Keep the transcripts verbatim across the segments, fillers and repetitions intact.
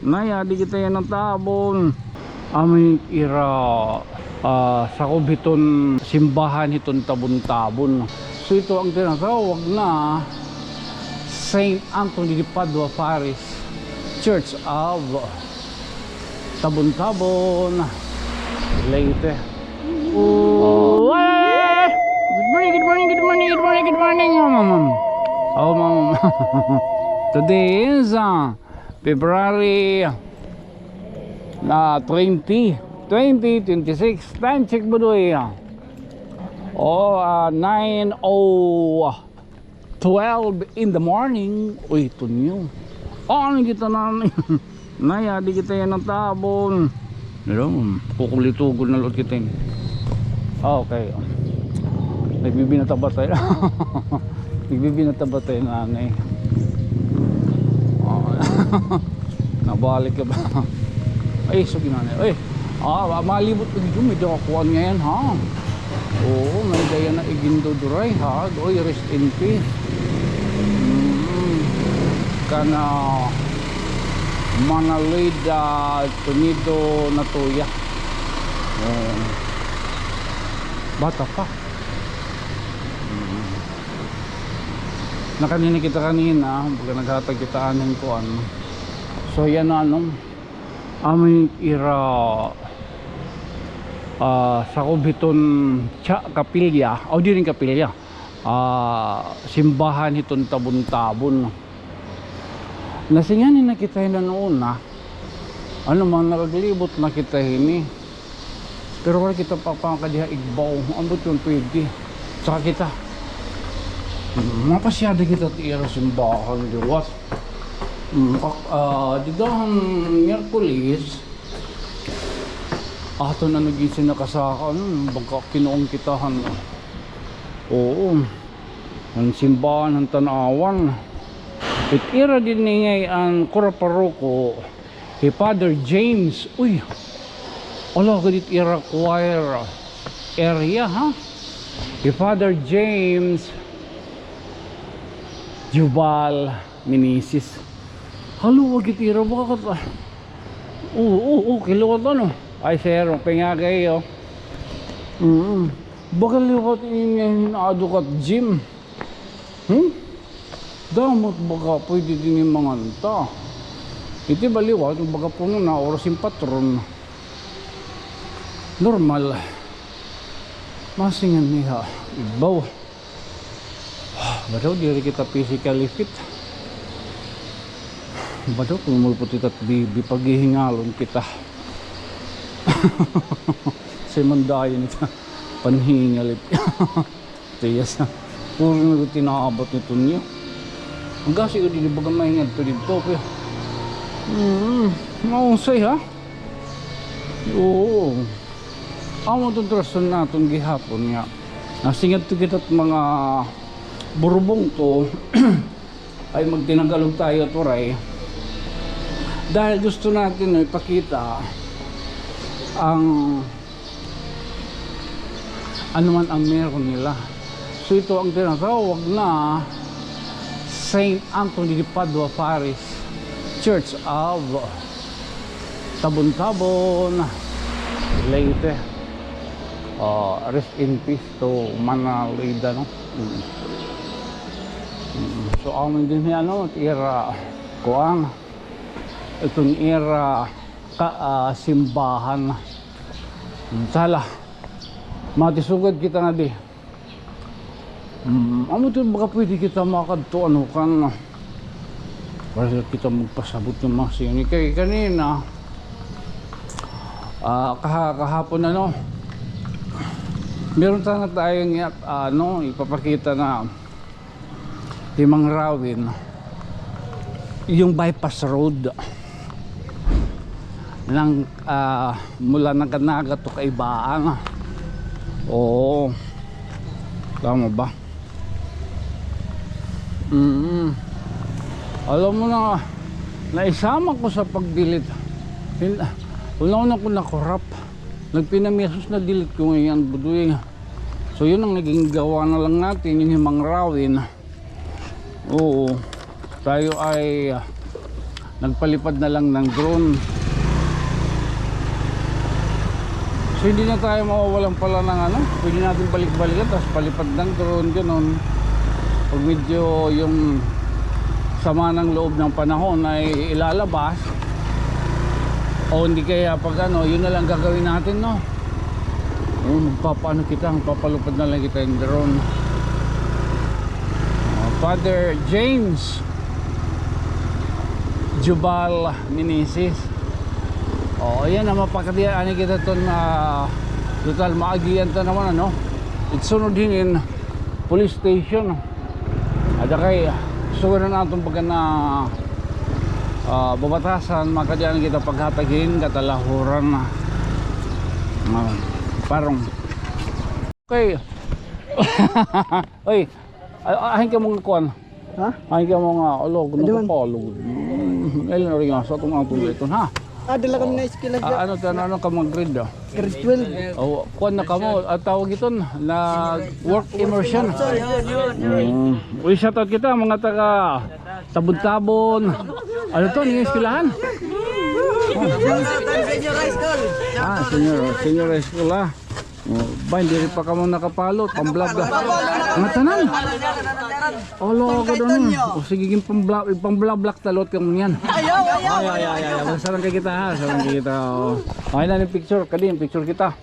Nay, adi kita yana Tabon. Amo it ira, ah, sakob hiton simbahan hiton Tabon-Tabon. So, ito an tinatawag na Saint Anthony de Padua Parish Church of Tabon-Tabon, Leyte. Oh, hey! Good morning, good morning, good morning, good morning, good morning. Oh, ma'am, ma'am. Oh, ma'am, ma'am. Today is, uh, February, uh, twenty, twenty twenty-six. Time check, Budoy. Oh, uh, nine oh twelve in the morning. Uy, tunyo. Ano kita na? Nay, adi kita yana Tabon. Hello, kukulitugon na liwat kita ini. Okay. Nagbibinata-bata. Nagbibinata-bata nanay. Oh. Nabalik ka ba? Ay, so ginanay. Ay, ah, malibot ko dito. May dakakuan ngayon, ha? Oo, may daya na iginduduray, ha? Oy, rest in peace. Mm. Kana Manalida Tunido Natuya. Oo. Bata pa. Mm. Nakanina kita kanina, pagka naghatag kita aning kuan. So, yana, ano, amo it ira, ah, sakob hiton tsa kapilya, o, diri kapilya, ah, simbahan hiton Tabon-Tabon. Nasinganin na kita hinan una, ano man, nakaglibot na kita hini. Pero waray kita pa, pa kadiha igbaw. Ambot yon pwede. Saka kita. Mm, mapasyada kita it ira simbahan liwat. Mm, ak-, ah, dida han Miyerkules, aton na nag-isin na kasaka, mm, baga kinuon kita han, oo. An simbahan han Tanauan. It ira dinhi ngay-an kura paroko, hi Father James. Uy. Ala, gad it ira choir area, ha? Hi Father James Jubal Meneses. Halo, gad it ira, baga kat, ah. Oo, oo, oo, kiluwat ano. Ay, sir, pingagay, oh. Mm. Baga liwat ini nga hinaado kat gym. Hmm? Damo it baga pwede dinhi manganta. Iti baliwat, baga puno na, oras hin patron. Normal. Masingan niya. Igbaw. Badaw, diri kita physically fit. Badaw, kumulpot ita't bibi, paghihingalon kita. Simandayon ita. Panhingalit. Tiyas na. Puro na tinaabat ni Tonyo. Ang gasi ko didi baga mahingadto didto, kuya. Mm, mausay, ha? Oo. Amo iton rason naton gihapon nga. Nasingadto kita mga burubong to. Ay, magtinagalog tayo, turay. Dahil gusto natin, no, ipakita ang ano man ang meron nila. So, ito ang tinatawag na Saint Anthony de Padua Parish Church of Tabon-Tabon, Leyte. Ah, rest in peace to Manalida, no? Mm. Mm. So, amo dinhi, ano, ira, kuan, iton ira ka, ah, simbahan. Sala. Matisugad kita ngadi. Mm, amo ito, baka pwede kita makadto, ano, kan, para kita magpasabot nga mga sini. Kay kanina, ah, kaha-, kahapon, ano, meron sana tayo nga, ano, ipapakita na Timang Rawin, yung bypass road ng, ah, mula Naga-Naga to Kaibaan. Oo. Tama ba? Mm. Alam mo na, naisama ko sa pagdilit. Hin-, una-una ko nakurap. Nagpinamisos na dilit ko ngayon, Budoy. So, yun ang naging gawa na lang natin, yung Himang Rawin. Oo. Tayo ay, ah, Nagpalipad na lang ng drone. So, hindi na tayo mawawalan pala ng ano, pwede natin balik-balikan, tapos palipad ng drone, ganun. Pag medyo yung sama ng loob ng panahon ay ilalabas, o hindi kaya pag ano, yun na lang gagawin natin, no? Ayun, magpapaano kita, magpapalupad na lang kita yung drone. Ah, Father James Jubal Meneses. O, ayan na, mapakadian kita ton, ah, total, maagian ta naman, ano? Itsunod hinin police station. Ada kay, suwaran naton pagka na, ah, babatasan, makadian kita paghatag hin katalahuran na. Ah, parang. Okay. Oy, a-, ahin ka mga kuan. Ha? Ahin ka mga, alo, ano ka pa, alo. Mm, ayun, rin nga, sa atong, atong iton, ha? Ah, dala kami na eskwela. Ah, ano, ano, ano ka mga grade, ah? Grade twelve. O, kuan na kamo, ah, tawag iton, na work immersion. Mm. Uy, shout out kita, mga taga Tabon-Tabon. Ano to, yung eskwelahan? Senior high school. Ah, senior, senior high school, ah. O, ba, hindi rin pa kamo nakapalot, pang-vlog, ah. Mga tanan. Alo, ako doon. O, sige, yung pang-vlog, pang-vlog, vlog talot kamo niyan. Ayaw, ayaw. Ay, ay, ay, ay. Sarang kay kita, ha? Sarang kay kita, o. Okay na yung picture, kadi yung picture kita.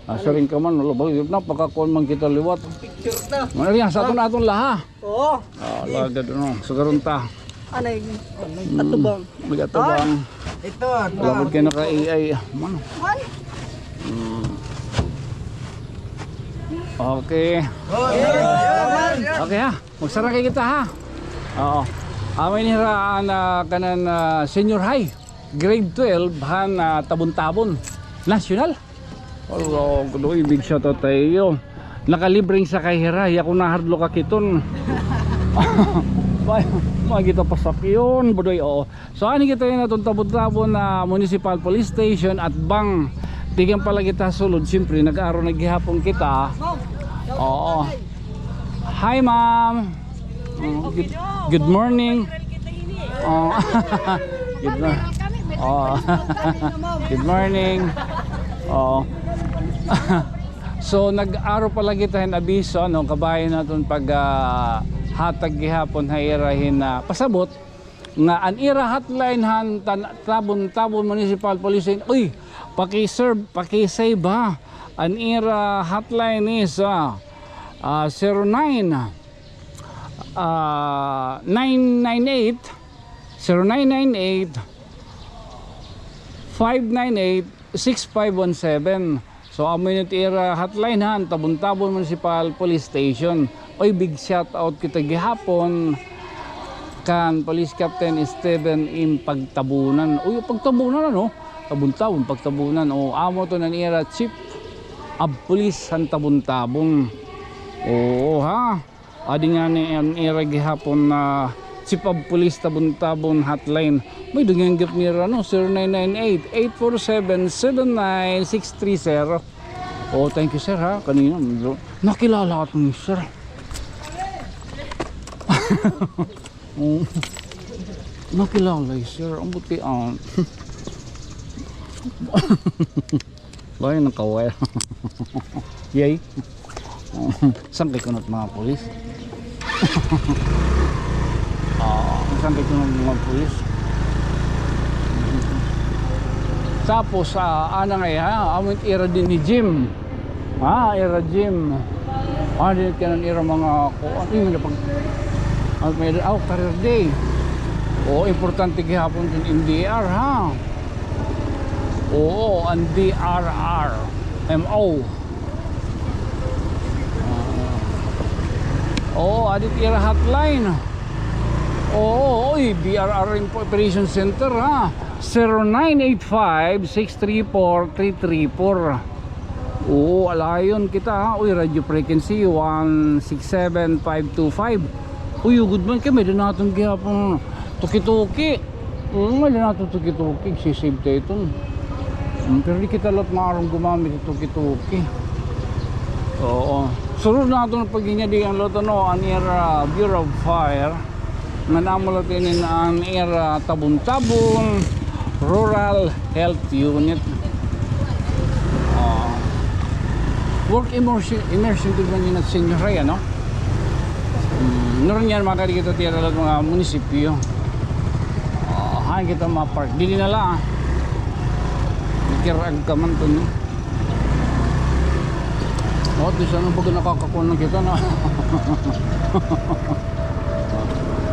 Ah, siring ka man, wala ba? Napakakuan man kita liwat. Picture na. Ano yan? Sa aton, aton laha. Oo. Ah, lagad, ano, sa garunta. Anay, atubang. Mag-atubang. Ito, ito. Labot kayo naka-A I, ah, man. Ay. Mm. Okay. Okay, ha? Magsara kay kita, ha? Oo. Amay ni Raan, ah, kanan, ah, senior high. Grade twelve, han, ah, Tabon-Tabon. National? Alo, kudoy, big shout out ha iyo. Nakalibreng sakay hira, ako nahadlok ak iton. May, may kita pasakyon, budoy, oo. So, ani kita yana ton Tabon-Tabon na Municipal Police Station, atbang tikang pala kita sulod, siyempre, nag-aro na gihapon kita. Oo. Hi, ma'am. Oh, good, good morning. Oh. Good mo-, oh. Good morning. Oh. So, nag-aro pala kita hin abiso, ano, kabahin naton pag, ah, hatag gihapon ha ira hin, ah, pasabot nga an ira hotline han Tan-, Tabon-Tabon Municipal Police Station. Uy, paki-serve, paki-save, ha. An ira hotline is, ah, ah, zero nine, ah, nine nine eight, zero nine nine eight, five nine eight, six five one seven. So, amo ini it ira hotline han Tabon-Tabon Municipal Police Station. Oy, big shout out kita gihapon kan Police Captain Steven M. Pagtabunan. Uy, Pagtabunan, ano? Tabon-Tabon, Pagtabunan. O, amo to an ira Chief of Police han Tabon-Tabon. Oo, ha? Adi ngani an ira gihapon na Chief of Police Tabon-Tabon hotline. May dugang gap nira, no? Zero nine nine eight, eight four seven, seven nine six three, sir. Oh, thank you, sir, ha. Kanina, medyo nakilala ako ni sir. Oh, nakilala, sir. Ang buti, ah. Lain ng kaway. Yay. Sangkay kuno it mga pulis. Ah, sangkay kuno it mga pulis. Tapos, ah, ana ngay-an, ha? Amo it ira dinhi gym. Ah, ira gym. Ah, dinhi kanan ira mga kuan. Ano yung pag-, ah, may, oh, career day. Oo, importante gihapon it M D R, ha? Oo, an D R R M O. Oo, adi it ira hotline. Oo, oy, D R R Info Operation Center, ha. Zero nine eight five, six three four, three three four. Oo, alayon kita, ha. Uy, radio frequency, one six seven five two five. Uy, ugod man kay may-ada naton gihapon tuki-tuki. Mm, may-ada naton tuki-tuki, sisave ta iton. Mm, pero di kita liwat maaram gumamit hin tuki-tuki. Oo. Sunod naton paghinyadi an liwat, ano, an ira Bureau of Fire. Nga amo la tinin an ira Tabon-Tabon Rural Health Unit. Ah, work immersion, immersion to man yun at senior high, ano? Hmm, nuran yan, makadi kita tira lahat mga munisipyo. Ah, hain kita ma-park. Didi na la, ah. Nagkirag ka man to, no? At least, ano, baga nakakakuha na kita na.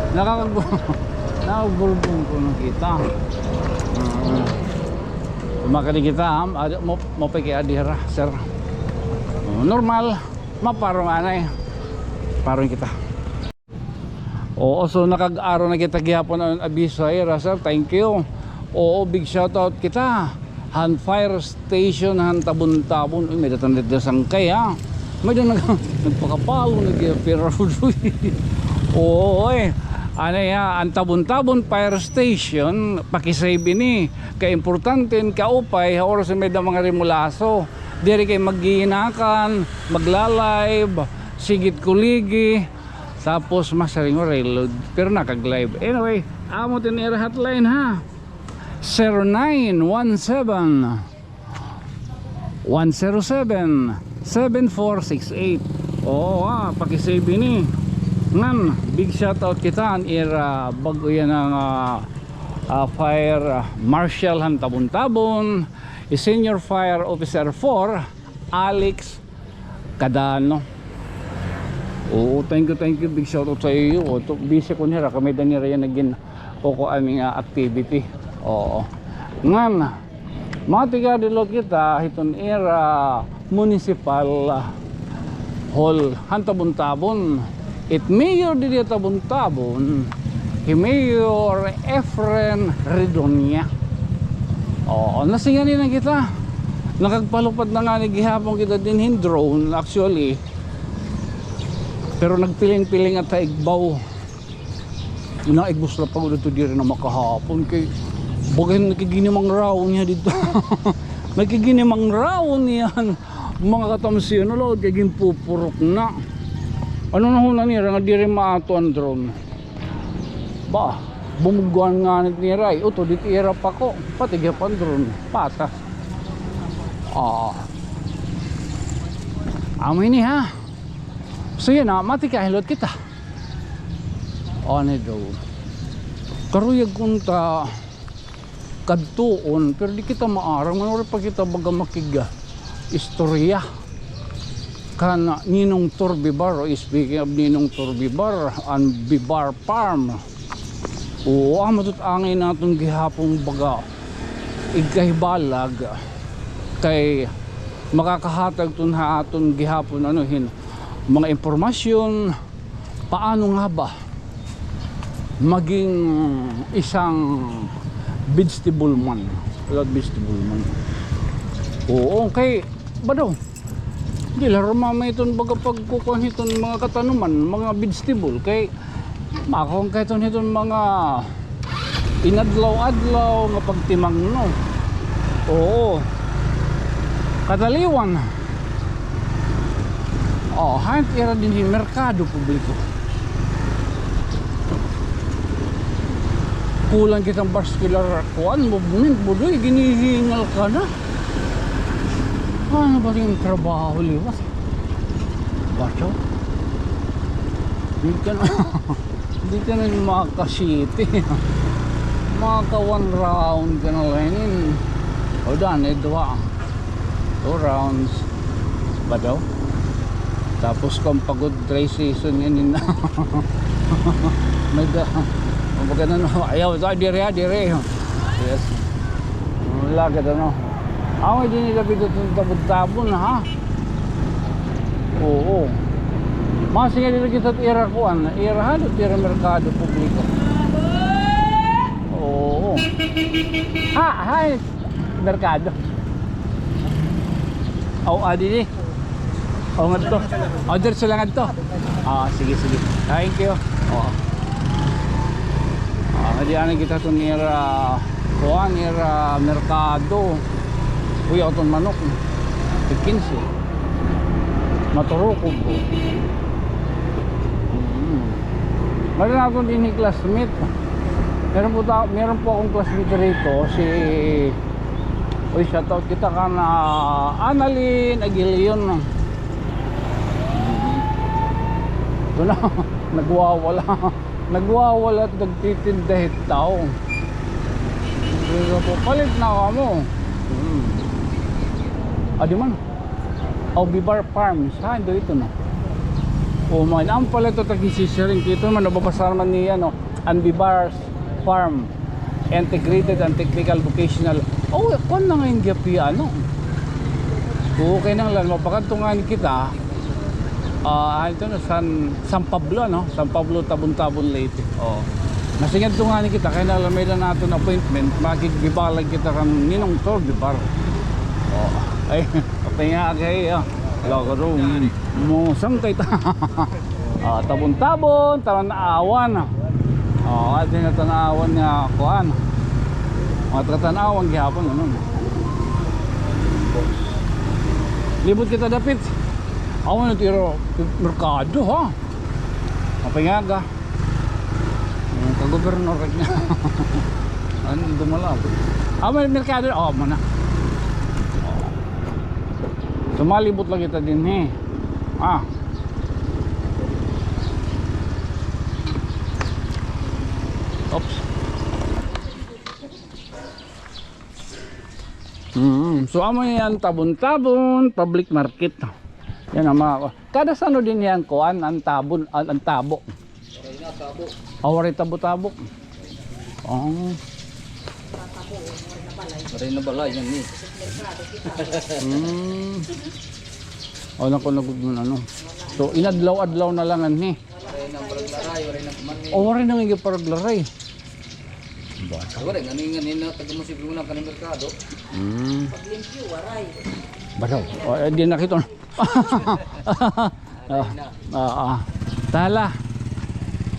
Nakakag-, nakagulbong ko na kita. Mm. Makadi kita, ha? Adi, mo, mo pa kay adira, sir. Oh, normal. Maparong anay. Parong kita. Oo, so nakag-aro na kita gihapon an abiso ha ira, sir. Thank you. Oo, big shout out kita han fire station han Tabon-Tabon. Uy, may-ada tan dida sangkay, ha. May-ada nag-, nagpakapalo, nag-, pero, uy. Oo, eh. Ano ya, an Tabon-Tabon Fire Station, pakisave ini. Kay importante, kaupay, ha oras may-ada mga remulaso. Diri kay maghihinakan, magla-live, sigit kuligi. Tapos masiring waray load, pero nakag-live. Anyway, amo tin ira hotline, ha. Zero nine one seven, one zero seven, seven four six eight. Oo, ah, pakisave ini. Ngan, big shout out kita han ira bag-o yana nga, ah, ah, fire, ah, marshal han Tabon-Tabon, i Senior Fire Officer four, Alex Cadano. Oo, thank you, thank you. Big shout out sa iyo. O, to, busy ko nira. Kami da nira yan nagin-, o, ko aming, ah, activity. Oo. Ngan, matikadi la kita hiton ira municipal, ah, hall han Tabon-Tabon. It mayor didi ha Tabon-Tabon, hi Mayor Efren Redonia. Oo, nasingani na kita. Nakagpalupad na ngani gihapon kita dinhi hin drone, actually. Pero nagpiling-piling at ha igbaw. Inaigbos la pa ko didto diri na makahapon kay baga nagkiginimangraw niya didto. Nagkiginimangraw niya. Mga katamsiyon, laod kay ginpupurok na. Ano na huna nira nga diri maato an drone? Ba, bumugwan nga nit nira, eh. Uto, dit ira pa ko. Pati gihap an drone. Patas. Ah. Amo ini, ha? So, yan, ha? Matikahilot kita. Ano daw? Karuyag kunta kadtuon, pero di kita maaram, nga waray pa kita baga makig-, ah, istorya kan Ninong Tur Bibar, o speaking of Ninong Tur Bibar, an Bibar Farm. Oo, amo ito it angay naton gihapon baga igkahibalag kay makakahatag iton ha aton gihapon, ano, hin mga impormasyon, paano nga ba maging isang vegetable man? Wala vegetable man. Oo, kay, ba daw? Di la rumamay iton baga pagkukuan hiton mga katanuman, mga vegetable. Kay, makuan ka hiton, hiton mga inadlaw-adlaw nga pagtimangno. Oo. Kadaliwan. Oh, hain ira dinhi merkado publiko. Kulang kita hin vascular kuan, movement, budoy, ginihingal ka na. Ano ba yung trabaho liwat? Bato? Di ka na, di ka na maka-city. Maka one round ka na la hinin. O, daan, eh, duha. Two rounds. Ba daw? Tapos kung pagod dry season yan, yun na. May da-, kumbaga na, no? Ayaw, ito, diri, ah, diri. Yes. Wala ka, no? Ako, hindi nila pito itong tabon-tabon, ha? Oo. Mas nga dito kita ira kuan, ira, ha? Ira merkado publiko. Oo. Ha, ha, merkado. Aw, adi ni. O, ngadto. O, diretso la ngadto. Ah, sige, sige. Thank you. Oo. Ah, adi anay kita to nira, kuan, nira merkado. Uy, aton manok. Tig kinse. Maturukob ko. Mm. Meron ako din ni classmate. Meron po, ta meron po akong classmate rito, si, uy, shout out kita kan, ah, Annalyn Aguilion. Ito na, nagwawala. Nagwawala at nagtitinda hit tao. Ito po, palit na kamo. Hmm. Adi man. Aw, Bibar Farms. Ha, ito, ito na. O, man, an pala ito, tagi-sharing. Ito man, nababasa naman niya, no? An Bibar Farm. Integrated and Technical Vocational. O, kuan na nga yung gapi, ano? O, kinahanglan, mapakadto ngani kita. Ah, ito na, San, San Pablo, ano? San Pablo, Tabon-Tabon, Leyte. O. Masingadto ngani kita, kay nala may na naton appointment, makigbibalag kita kan Ninong Tor Bibar. O. Ay, patay nga, kay, ah, lagaro, mo, saan kayo ta? Ah, Tabon-Tabon, Tan-awan. O, adi na Tan-awan nga, kuan. Mga taga Tan-awan, gihapon, ano? Libot kita dapit. Awan na tiro, merkado, ha? Mapangaga. Ang kagobernador kanya. Ano, dumalaw. Ah, may merkado. O, muna. Sumalibot lagi ta dinhi. Ah. Oops. Mm, so, amo yan, Tabon-Tabon Public Market. Yan ang mga, kada san-o dinhi an kuan, an tabon, an, an tabo. Waray na tabo. Ah, waray tabo-tabo. O. Waray na balay, yan, eh. Hmm. O, naku, nagud man, ano. So, inadlaw-adlaw na la ngani. Waray na balaglaray, waray na kuman, eh. O, waray na nga paraglaray. Waray, ngani, ngani na, taga mo siguro na ka ng merkado. Hmm. Paglimpyo, waray. Baraw. O, eh, di nakita. Ah, ah, ah. Tala.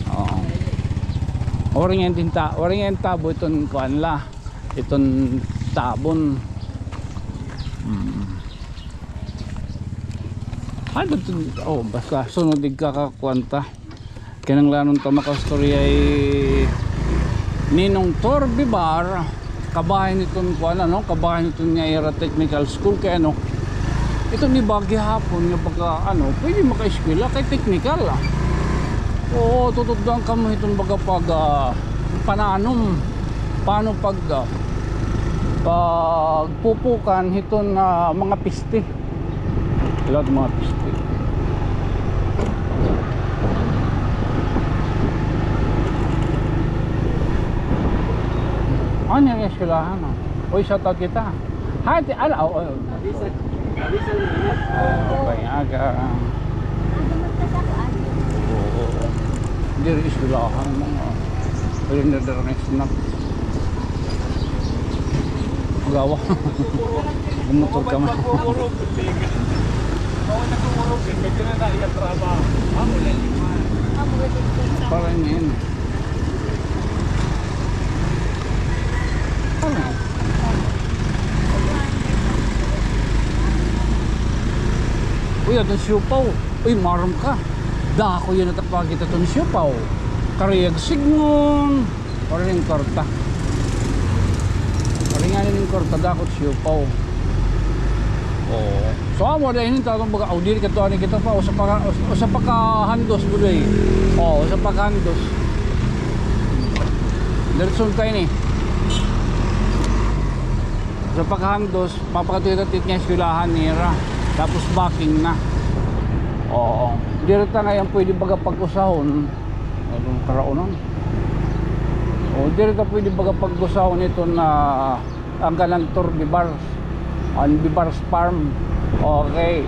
Oo. Waray nga dinhi ta, waray nga tabo iton kuan la. Iton tabon. Hmm. Ano to? O, basta sunod igkakakuan ta. Kinahanglanon ta makaistorya hi Ninong Tor Bibar, kabahin hiton kuan, ano, kabahin hiton nga ira technical school kay, ano, iton iba gihapon nga baga, ano, pwede makaeskwela kay technical, ah. Oo, tutudloan kamo hiton baga pag, ah, pananom, paano pag, ah, pagpupukan hiton, ah, mga piste. Lahat mga piste. Ano yung eskwelahan, oh? Uy, shout out kita. Hi, ti-, ala, oh, oh. Oh, kaya aga. Oo. Diri eskwelahan mo, oh. Ayun na, dara na snack. Magawa. Gumutok ka man. Parang ngayon. Parang. Uy, ato siopaw. Uy, maaram ka. Dako yana ta pakita ton siopaw. Karuyag sidngon. Waray na ini kwarta. Waray ngani ini kwarta, dako it siopaw. Oo. So, amo, dahil ini, tatong baga, aw, diri kadto, ani kita pa, usa pa ka, usa, usa pa ka handos, buday. Oo, usa pa ka handos. Diretso ta ini. Usa pa ka handos, mapakadto kita hit nga eskwelahan nira. Tapos backing na. Oo. Diri ta ngay-an pwede baga pag-usahon. Ano, karaunon? O, diri ta pwede baga pag-usahon iton an kanan Tor Bibar, an Bibar's Farm. Okay.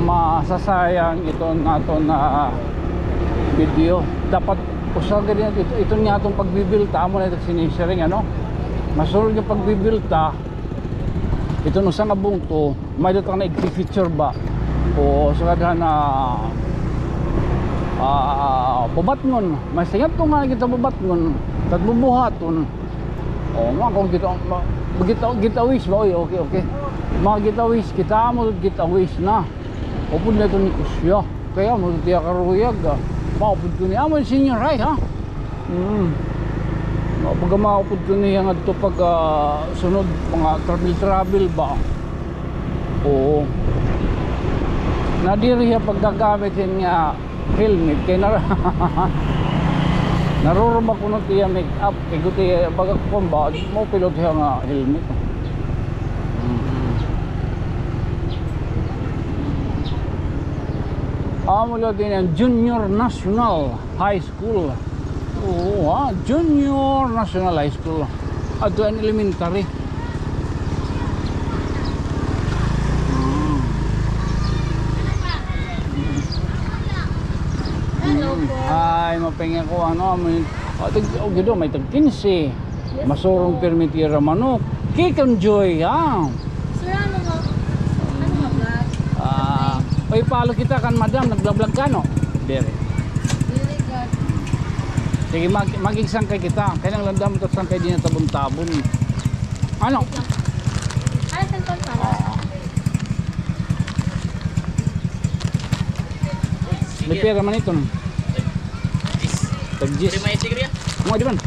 Masasayang iton aton video. Dapat usa gani iton, iton nga aton pagbibilta, amo na iton sinisiring, ano? Masunod nga pagbibilta, iton usa nga bungto, may-ada ta nga i-feature ba? O, sagad han, ah, ah, bubatngon. Masingadto nga kita bubatngon, ta bubuhaton. O, mga kung kita, ma-, gita-, gitaways ba? Uy, okay, okay. Mga gitaways, kita mo gitaways na. Upod na ito ni Kusya. Kaya mo ito tiya karuyag, ah. Maupod ko ni, amo senior high, ha? Mm. Pagkamaupod ko niya ngadto pag, ah, sunod, mga travel-travel ba? Oo. Nadiri hiya paggagamit hin nga helmet kay nar-, naruruma kuno it iya make-up kay guti pagkakon ba mo pilot hiya nga helmet. Mm. Amo la din an Junior National High School. Oo, ha? Junior National High School. Adto an elementary. Mm. Hello po. Ay, mapinga ko, ano, may, oh, tag, oh, gido, may tag kinse. Yes, masurong po. Pirmi tira manok. Kikon Joy, ha? Sir, ano nga, ano nga vlog? Ah, oy, follow kita kan madam, nagbablog ka, no? Diri. Diri, God. Sige, mag-, magigsangkay kita. Kailangan lang damo sangkay din tabon-tabon. Ano? Ay, cellphone pala. Oo. May pera man ito, no? Tag-diyes. Mga di man.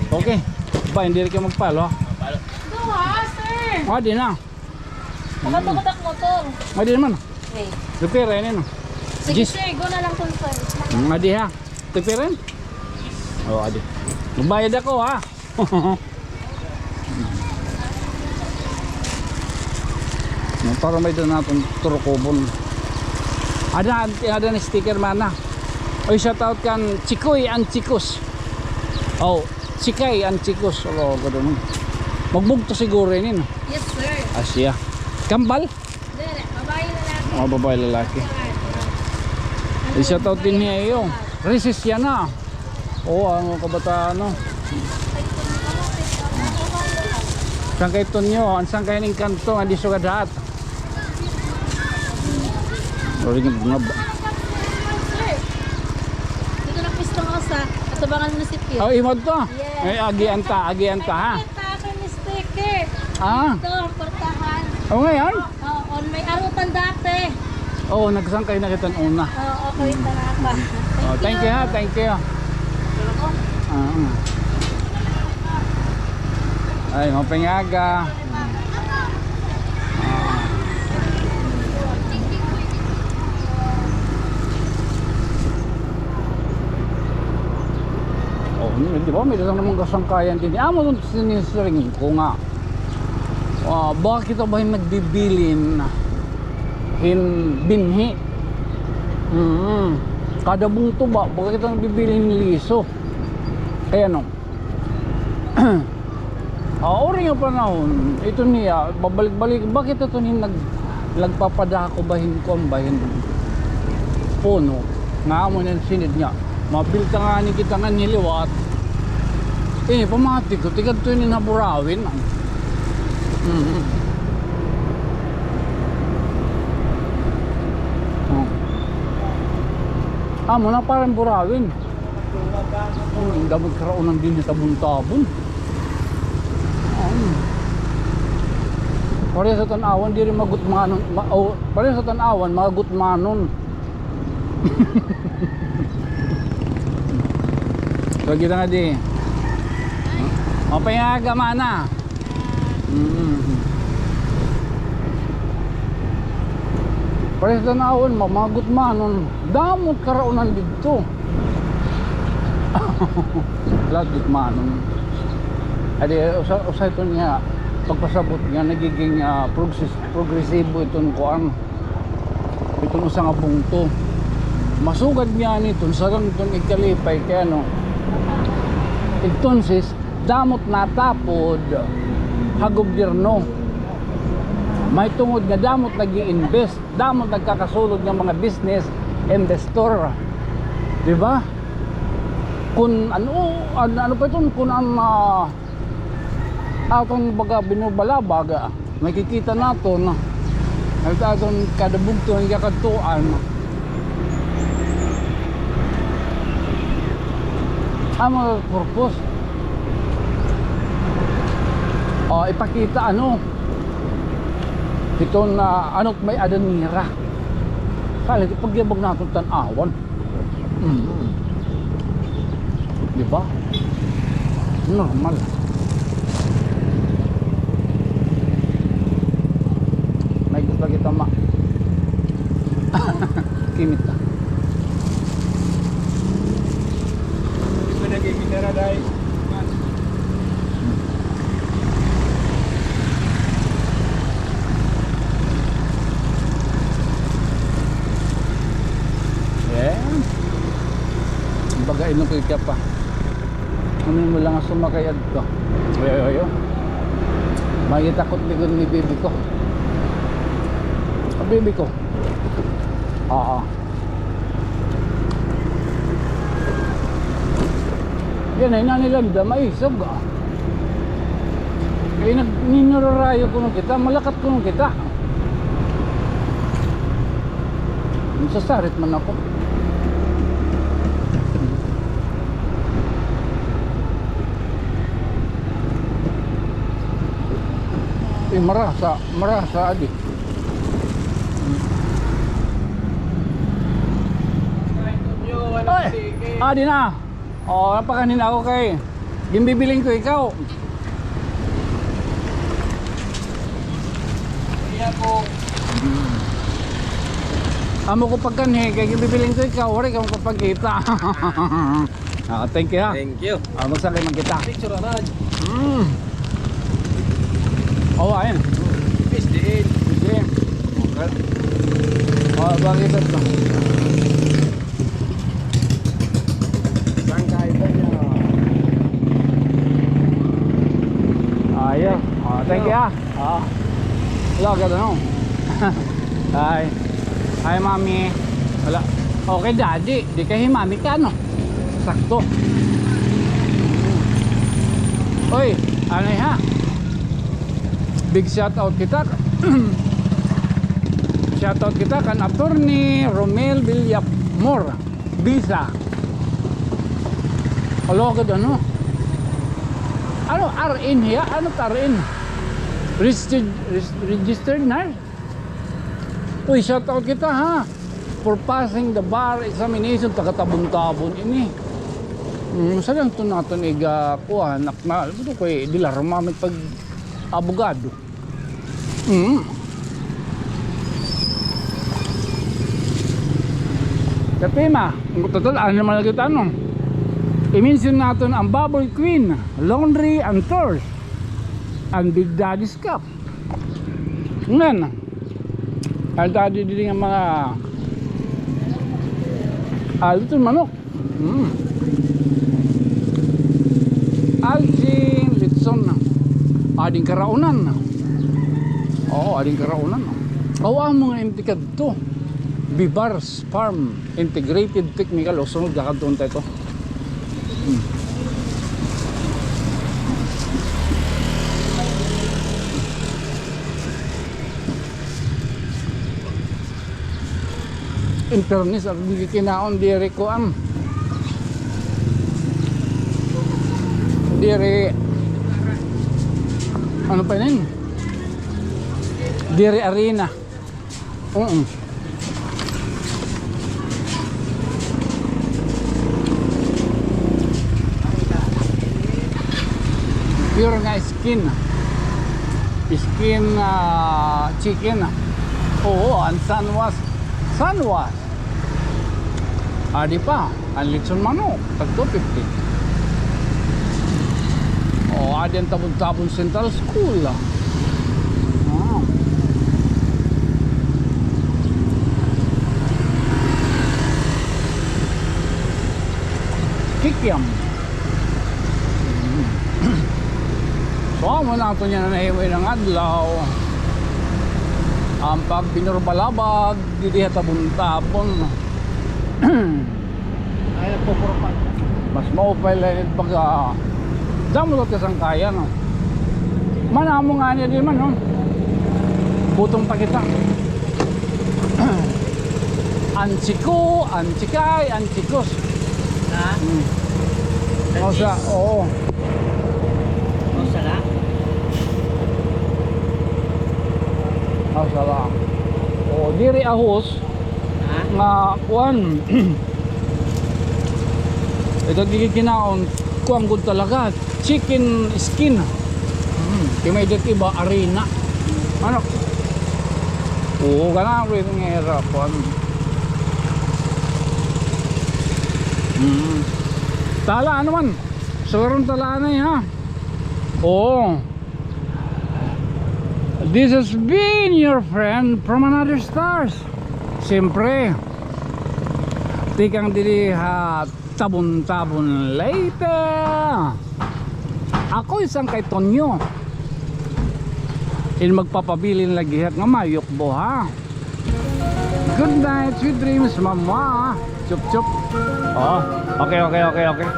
Okay. Ba, hindi rin kayo magpalo, ha? Ito, ha, sir. Ah, di na. Nakatukotak motor. Ah, di naman. Wait. Repair, ayun, no? Sige, sir. Go na lang, sir. Mm, adi, ha? Repair, eh? Oh, adi. Magbayad ako, ha? Para may doon natin turukubon. Ada, ada na sticker mana. Oy, shout out kan Chikoy and Chikos. Oh, Chikay and Chikos. Alo, ko doon. Magbugto siguro ini, no? Yes, sir. Asya. Kambal? Dere, babae, lalaki. Oh, babae, lalaki. I-shout out din niya iyo. Recess yan na. Oo, ang kabataan, no? Saan kay Tonyo? Ang saan kay ning kanto nga di sugad hat? Oring nga ba? Dito na pwesto nga sa Atubangan Munisipyo. Oh, imo to? Yes. Ay, agian ta, agian ta, ha? Agian ta, kay may sticker. Ah. Ito, portahan. Oh, ngayon? Oo, may arutan dati. Oo, nagsangkay na kita una. Oo, okay, tama pa. Oh, thank you, ha, thank you. Ah. Ay, mapingaga. Ah. Oh, di ba? May dalang naman kasangkayan din. Amo itong sinisiring ko nga. Ah, baka kita ba hin nagbibilin hin binhi? Mm. Kada bungto ba, baka kita nagbibilin hin liso. Kay ano? Ah, ori nga panahon, ito niya, babalik-balik, bakit ito ni nag-, nagpapadako ba hin kuan ba hin puno? Nga amo niyan sinid nga. Mabilta nga ni kita nga niliwat. Eh, pamati ko, tikadto ini na Burawin. Mm-hmm. Oh. Amo na parang Burawin. Hmm, damo karaunan dinhi tabon-tabon. Hmm. Pareha sa tan-awan, diri magutmanon, ma-, oh, pareha sa tan-awan, magutmanon. So, kita nga di. Mapingaga mana. Mm. Pareha sa tan-awan, ma-, magutmanon. Damo karaunan didto. Lahat gutmanon. Adi, usa, usa ito niya, pagpasabot niya, nagiging, ah, progres-, progresibo iton kuan. Iton usa nga bungto. Masugad niya niton, sagang iton ikalipay kay ano. Entonces, damo it natapod ha gobyerno. Mahitungod nga damo it nag-i-invest, damo it nagkakasulod nga mga business, investor. Di ba? Kun ano, an-, ano pa iton, kun an, ah, aton baga binubalabag, ah, nakikita naton, ah, aton kada bugto nga kadtuan. Amo purpose. Oh, ipakita ano, iton, ah, ano it may-ada nira. Kala, pagyabag naton tan-awon. Mm. Di ba? Normal. May gusto kita ma-, kimita. Di ba nagkikita na, day? Yan. Baga, inom ko ika pa. Ano mo lang sumakay adto. Oy, oy, oy, oy. Makita ko likod ni bibi ko. Ah, bibi ko. Oo. Yan ay nanilanda, maisog, ah. Kay nag-, ninurarayo kuno kita, malakat kuno kita. Nasasarit man ako. Eh, marasa, marasa, adi. Oy! Adi na. O, napakanin ako kay ginbibiling ko ikaw. Amo ko pagkanhi kay ginbibiling ko ikaw, waray ka makapagkita. Ah, thank you, ha. Thank you. Ah, magsakay man kita. Picture, Raj. Mm. Oh, ayun. P S D N. P S D N. Okay. Oh, bakit ito? Saan ka ito niya? Ayun. Oh, thank you, ha. Ah. Wala ka, ano? Hi. Hi, Mami. Wala. Okay, Daddy. Di kay hi Mami ka, ano? Sakto. Oy, ano ha? Big shout out kita. Shout out kita kan Attorney Romel Villamor. Visa. Hala gud, ano? Ano, R N hiya? Ano ta R N? Registered, res-, registered nurse? Uy, shout out kita, ha? For passing the bar examination, taga Tabon-Tabon ini. Hmm, sa lang to naton iga, kuha, nak na, ano ko, eh, dilarma, may pag-abogado. Mm. Katima, ang total, ano naman lagi ito, ano? I-mention naton ang Bubble Queen, Laundry and Tours, and Big Daddy's Cup. Ngan, ang daddy diri nga mga, ah, lutong manok. Mm. Algin, litson. Ading karaunan. Oo, ading karaunan. Aw, amo nga M T kadto. Bibars Farm Integrated Technical. O, sunod ka kadto unta ito. Mm. In fairness, ang gikinaon diri kuan. Diri, ano pa inin? Diri arena. Oo. Pure nga skin. Skin, ah, chicken. Oo, an sanwas. Sanwas. Adi pa, an litson manok, tag two fifty. O, adi an Tabon-Tabon Central School. Ah. Kikiam. So, amo na aton yana nahimo ini nga adlaw. An pagbinurubalabag didi ha Tabon-Tabon. Ay, nagpupurpat. Mas maupay la ini pag, ah, damo la kasangkayan, no? Man, amo ngani didi man, no? Butong pa kita. An chiko, an chikay, an chikos. Ha? Hmm. Mausa, oo. Mausa la? Mausa la. Oo, diri ahos. Ha? Nga kuan. Ito gigikinaon, kuan gud talaga, chicken skin. Hmm, kay may dit iba arena. Ano? Oo, ganahan ko ito nga ira, kuan. Hmm. Tala, ano man? Sugaron tala na, ha? Oo. This has been your friend from another stars. Siyempre, tikang diri ha Tabon-Tabon, Leyte. Ako isang kay Tonyo. In magpapabilin lagi ha nga mayukbo, ha. Good night, sweet dreams, mama. Chup, chup. Oh, okay, okay, okay, okay.